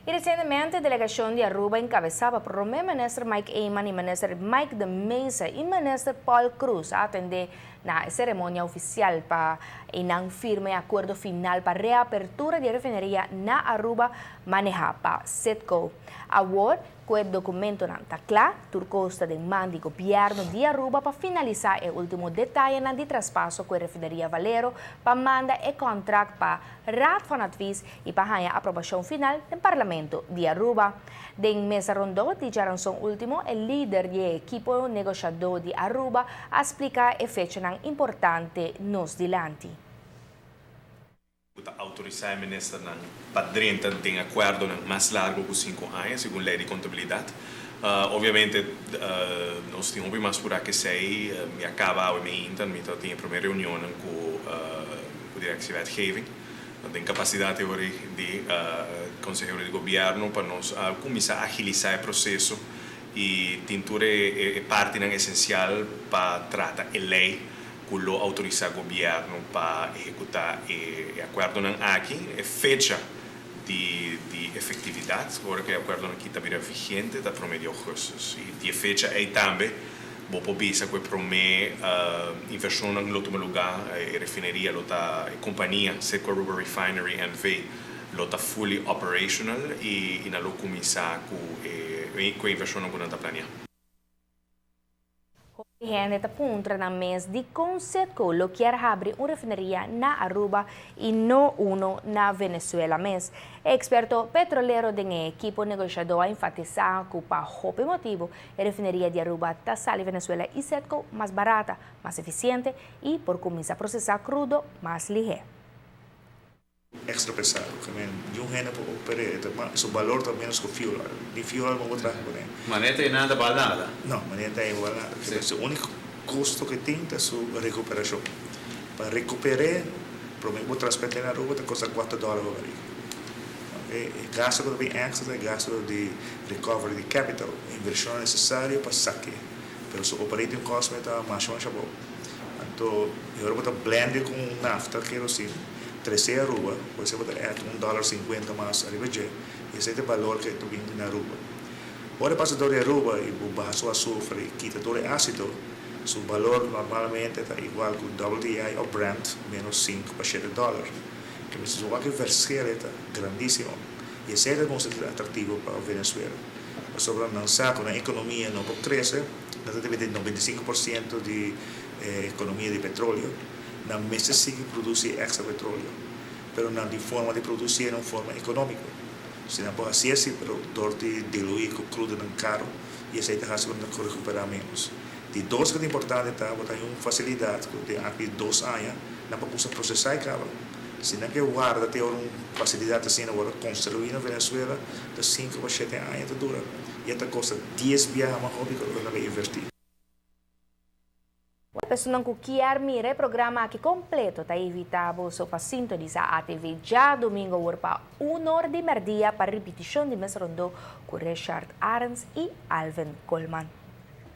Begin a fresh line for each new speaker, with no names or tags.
Y recientemente, delegacion di Aruba encabesa pa Prome Minister Mike Eman y Minister Mike de Meza y Minister Paul Croes a atende na ceremonia oficial pa nan firma e acuerdo final pa reapertura di refineria na Aruba maneha pa Citgo. Awor, cu e documentonan ta cla, tur cos ta den man di gobierno di Aruba pa finalisa e ultimo detayenan di traspaso cu e refineria Valero pa manda e contract pa Raad van Advies y pa haya aprobacion final den Parlamento di Aruba. Den mesa rondo di diaranson ultimo, e lider di ekipo negociador di Aruba a splica e fechanan importante nos dilanti.
Ta autorisa e ministernan pa drenta den acuerdonan mas largo cu 5 aña, segun ley di contabilidad. Obviamente, nos tin un mas pa cu esey, mi a caba mi inter, mi tin e prome reunion cu directie wetgeving, den capacidad di consehero di gobierno pa nos cuminsa agilisa e proceso y tin tur e parti esencial pa trata e ley cu lo autorisa gobierno pa ehecuta e acuerdonan aki. E fecha di efectividad, ora cu e acuerdo aki ta bira vigente, ta 1 di augustus. Y e fecha ey tambe, bo por bisa cu e prome inversion lo tuma luga, e refineria lo ta, e compania Citgo Aruba Refinery NV lo ta fully operational y nan lo cuminsa cu e inversion cu nan ta planea.
Hende ta puntra nan mes di con Citgo lo kier habri un refineria na Aruba y no uno na Venezuela mes. Experto petrolero di ekipo negociador a enfatisa cu pa hopi motibo e refineria di Aruba ta sali Venezuela y Citgo mas barata, mas eficiente y por cuminsa procesa crudo mas lihe.
Extra pesa, kiermen un hende por opera, su balor ta menos cu fuel oil. Ni fuel oil no traha cu ne.
Maneta nada bal nada.
No, maneta igual nada. E unico costo cu tin ta su recuperacion. Pa recupera, pa bo transporta na Aruba, ta costa 4 dollar pa baril. Okay? E gasto cu bin extra ta gasto di recovery di capital, inversion necesario pa saca. Pero su operating cost ta mas mas abou. Anto, awor bo blend cu nafta, kerosene, trece Aruba, bo ta add $1.50 mas ariba dje, esey ta e balor cu ta bin na Aruba. Ora pasa door di Aruba y bo baha su azufre y kita tur e acido, su balor normalmente ta igual cu WTI of Brent menos 5 pa 7 dollar. Kiermen e verschil ta grandisimo. Y esey ta mas atractivo pa Venezuela. Pasobra nan sa cu e economia no por crece, nan ta depende 95% di economia di petroleo, nan mester sigui produci extra petroleo, pero nan di forma di produci den un forma economico. Si nan por haci asina, pero door di dilui cu crudonan caro, y esey ta haci cu recupera menos. Di dos cu ta importante ta, bo tin un facilidad cu di aki 2 aña, nan por cuminsa procesa e caba. Si nan kier warda te un facilidad asina, awor construi na Venezuela, ta 5 pa 7 aña ta dura. Y ta costa 10 biaha mas hopi cu nan inverti.
Personanan cu kier mira e programa aki completo ta invita pa sintonisa ATV diadomingo pa 1 or di merdia pa ripeticion di mesa rondo cu Richard Arends y Alvin Coleman.